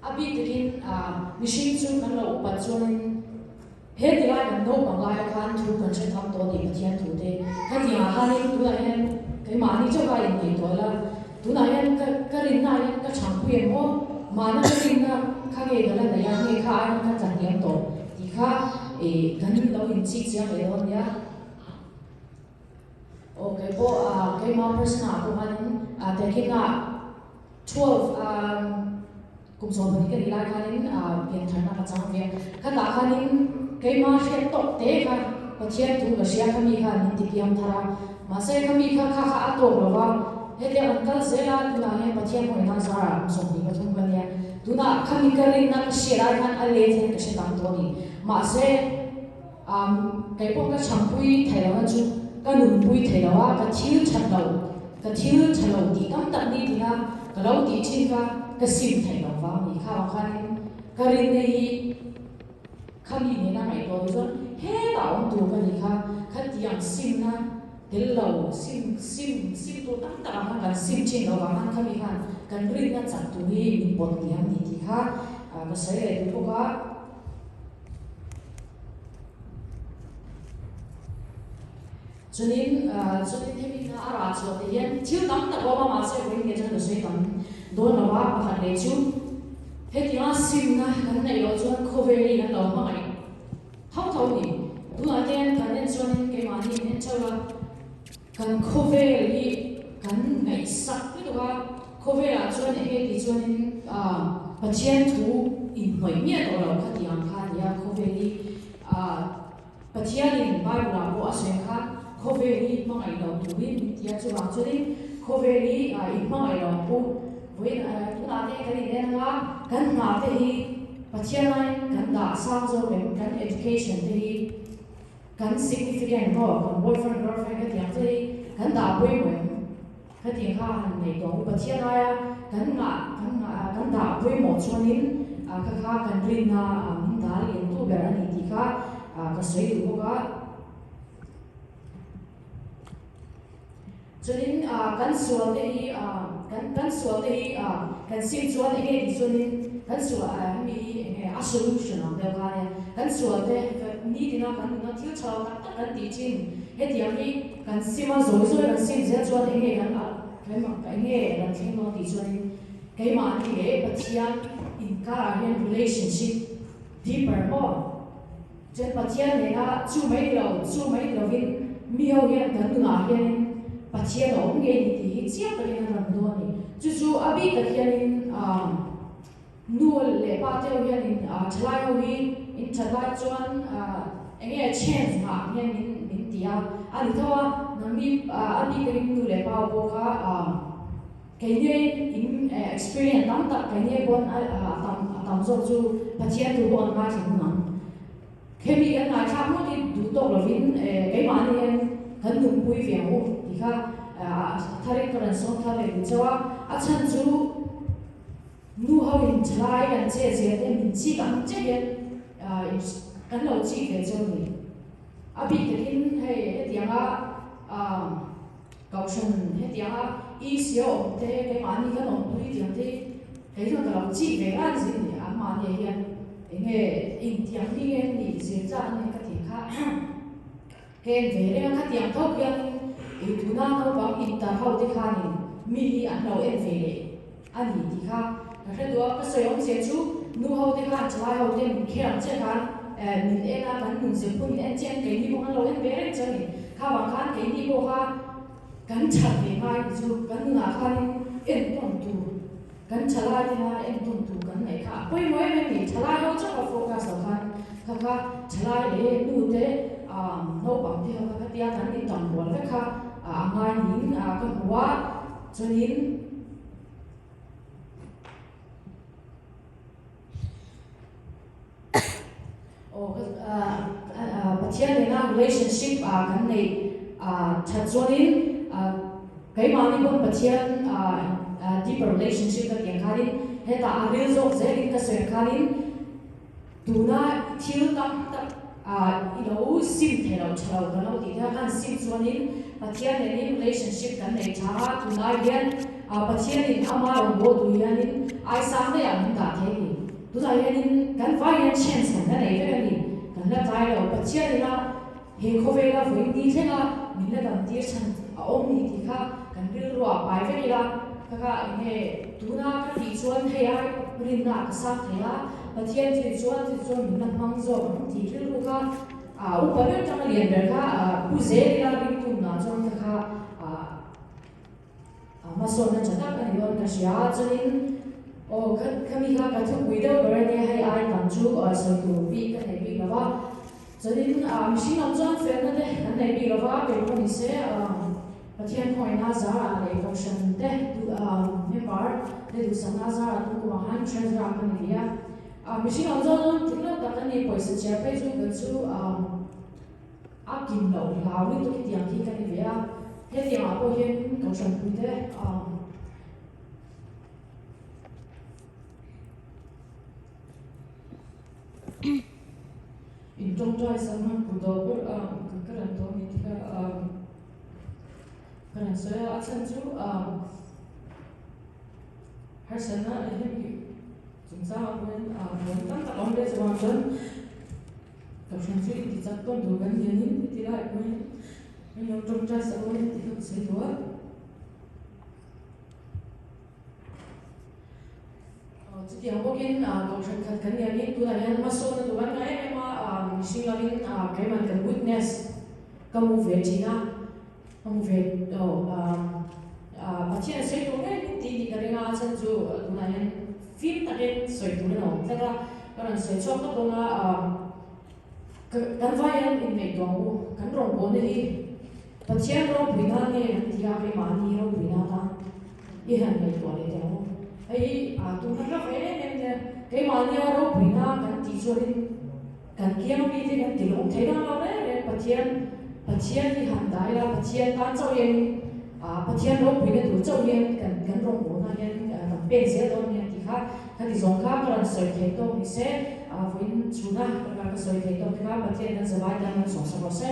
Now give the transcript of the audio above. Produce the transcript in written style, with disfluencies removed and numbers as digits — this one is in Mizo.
A bik takin mihring chu kan lo upat chuanin he tilai kan naupang laia khan thu kan hre tham tawh a ni Pathian thu te. Khatiangah khanin tunah hian keimahni chauha inngaihtuah la, tunah hian ka ka rinna ah hian ka chhangpui em aw, mahna ka rinna kha nge ka la neih a, nge kha aiin ka tla hniam tawh tih kha ih kan lo inchik chiang leh dawn nia. Aw kei pawh keimah person ah pawh khanin taking ah 12 kum 12 ka nih lai khanin piantharna ka chang ve a, khatah khanin keimah hriat tawk te kha Pathian thu ka hria khami khan min ti piang thar a, mahse khami kha kha kha a tawk lo va, hetiang an kal zel a, tunah hian Pathian hawina zarah kum 23 ka nia, tunah khami ka rinna ka hriat ai khan a let hian ka hre tam tawh a ni, mahse. Kei pawh ka chhampui thei lo na chu ka nunpui thei lo a, ka thil that lo, ka thil tha lo tih tam tak ni tina ka lo tih thin kha ka sim thei lo vang ni kha vang khanin ka rinna hi khami nena ngaihtuah duh chuan hetah awm tur ka ni kha, khatiang simna tel lo sim sim sim tur tam tak ang khan kan sim thin lo vang khan khami khan kan rinna chak tur hi min pawt hniam ni tih kha ka sawi leh duh bawk a. Chuanin chuanin hemi hna a rah chhuah te hian thil tam tak a awm a, mahse vawiin nge chuan ka sawi tam dawn lo a, pakhat leh chu hetianga simna kan neih loh chuan khawvel hi kan lo hmangaih tho tho a ni. Tunah te hian kan en chuanin keimahni in en theuh a, kan khawvel hi kan ngaihsak lutuk a, khawvelah chuan eng nge tih chuanin Pathian thu inhnawih miah tawh lo khatiang kha a ni a, khawvel hi Pathianin Bible-ah pawh a sawi kha khawvel hi hmangaih lo turin min ti a, chuvang chuanin khawvel hi inhmangaih lo ang u. Vawiin tunah te kan inen anga kan hna te hi Pathianain kan dah sang zawk em, kan education te hi kan significant maw, kan boyfriend girlfriend ka tiang te hi kan dah pawimawh em? Khatiang kha han nei tawh u Pathian aia kan ngah kan ngah kan dah pawimawh chuanin kha kha kan rinna min dal lian tu ber a ni tih kha ka sawi duh bawk a. Chuanin kan sual te hi kan kan sual te hi kan sim chuan eng nge tih chuanin kan sual hemi hi eng nge a solution ang deuh kha ania kan sual te nitina kan nuna thil tha lo tak tak kan tih thin hetiang hi Kan sim a, zawi zawi kan sim zel chuan eng nge kan eng nge kan thleng dawn tih chuanin keimahni leh Pathian inkarah hian relationship deeper maw? Chuan Pathian nena chu mai ni lo, chu mai ni lovin mi ho hian kan nunah hianin Pathian a awm ngei ni tih hi chiang takin an rawn hmu dawn a ni. Chu chu a bik tak hianin nu leh pa te ho hianin thalai ho hi in that lai chuan eng nge chance nghah ang hian min min ti a, a ni tho a, nangni a bik takin nu leh pa ho pawh kha keini in experience tam tak keini pawn a tam a tam zawk chu Pathian thu pawh an ngaithla hmun ang. Hemi kan ngaithlak ngawt hi duh tawk lovin keimahni hian kan nunpui ve ang u tih kha a tharin ka rawn sawm thar leh duh chauh a, a chhan chu Nu ho in thalai kan che zel te min chik ang che hian kan lo chik ve cheu ni. A bik takin hei hetianga kohhran hetianga EC a awm te keimahni kan awmpui tiang te hi kei chuan ka lo chik ve ran zin ni. Anmahni ah hian enge engtiang hi nge an nih zir tlak a nia ka tih kha Heng ve reng a khatiang tho hianin ei tuna naupang intar ho te khanin mi hi an lo en ve leh a ni tih kha ka hre duh a, ka sawi awmzia chu nu ho te khan thalai ho te min kher ang che khan min en a kan nun zir pawh min en chiah in keini pawh kan lo en ve reng che a ni, kha vang khan keini pawh kha kan that ve ngai ni chu kan nunah khanin entawn tur Kan thalai te hna entawn tur kan neih kha a pawimawh em em ni? Thalai ho chauh a focus lo khan kha kha thalai leh nu te naupang te ho kha khatia kan intam rual vek kha a ngai niin ka hmu a, chuanin aw Pathian nena relationship kan neih that chuanin keimahni pawn Pathian deeper relationship ka tih ang khanin hetah a ril zawk zelin ka sawi ang khanin tuna thil tam tak i lo sim thei lo tha lo kan lo tih te khan sim chuanin Pathian nenin relationship kan nei tha a tunai hian Pathianin ama rawn bawl duh hianin aisang daih ah min dah thei a ni. Tunah hianin kan vai hian chance kan la nei vek a ni. Kan la tlai lo. Pathian ina he khawvela vawi ni thlenga min la dam tir chhan a awm ni tih kha kan rilru ah pai vek ila, kha kha eng nge tuna ka tih chuan hei ai rinna ah ka sang thei a, Pathian thil chuan thil chuan min la hmang zawk ang tih rilru kha upa ber tanga lian ber kha pu zel ila ringtu nunah chuan kha kha A hmasawnna tha tak a ni dawn ka hria a, chuanin aw kha khami kha ka thupui deuh ber a nia, hei ai tam chu sawi tur bik ka nei bik lo va, chuanin mihring lam chuan felna te kan nei bik lo va, kei pawh ni se Pathian khawngaihna zarah leh kohhran te member te duhsakna zarah tum kumah khan treasurer ka ni ve a, mihring lam chuan tling lo tak a ni, pawisa chhiar phei chu kan chu. A kim loh hlau lutuk hi tiang khi ka ni ve a, hetiang ah pawh hian kohhran pui te in tawngtai sam a ku tawh ber a ka rawn tawh a ni tih kha ka rawn sawi a, a chhan chu harsatna hemi chungchang ah pawh hian tam tak a awm ve chuvang chuan. Kohhran chu inti chak tawn tur kan hianin i ti lai pawhin min lo tawngtai sak dawn tih kha ka sawi duh a. Chutiang bawkin kohhran khat kan hianin tunah hian hmasawnna tur kan ngah em em a, mihring lovin keimah kan witness ka hmu ve thin a, ka hmu ve Pathian a sawi tur ngei min ti tih ka ring a, a chhan chu tunah hian fim takin sawi turin a awm tlat a, ka rawn sawi chhuak tawp dawn a, kan vai hian inngaihtuah ang u, kan rawngbawlna hi Pathian ropui nan nge kan ti a, keimahni ropui nan a i han ngaihtuah leh teh ang u. Hei hi tuna hlauh em em nia, keimahnia ropui na kan tih chuanin Kan kiang mi te kan ti lawm thei dang lo reng reng Pathian Pathian hi han dah ila Pathian tan chauh hian ah Pathian ropuina tur chauh hian kan kan rawngbawlna hian kan pek zel dawn nia tih kha ka ti zawng kha ka rawn sawi thei tawk ni se ah vawiin chhuna ka sawi thei tawk te kha Pathian kan zavai tan kan sawmsak rawh se.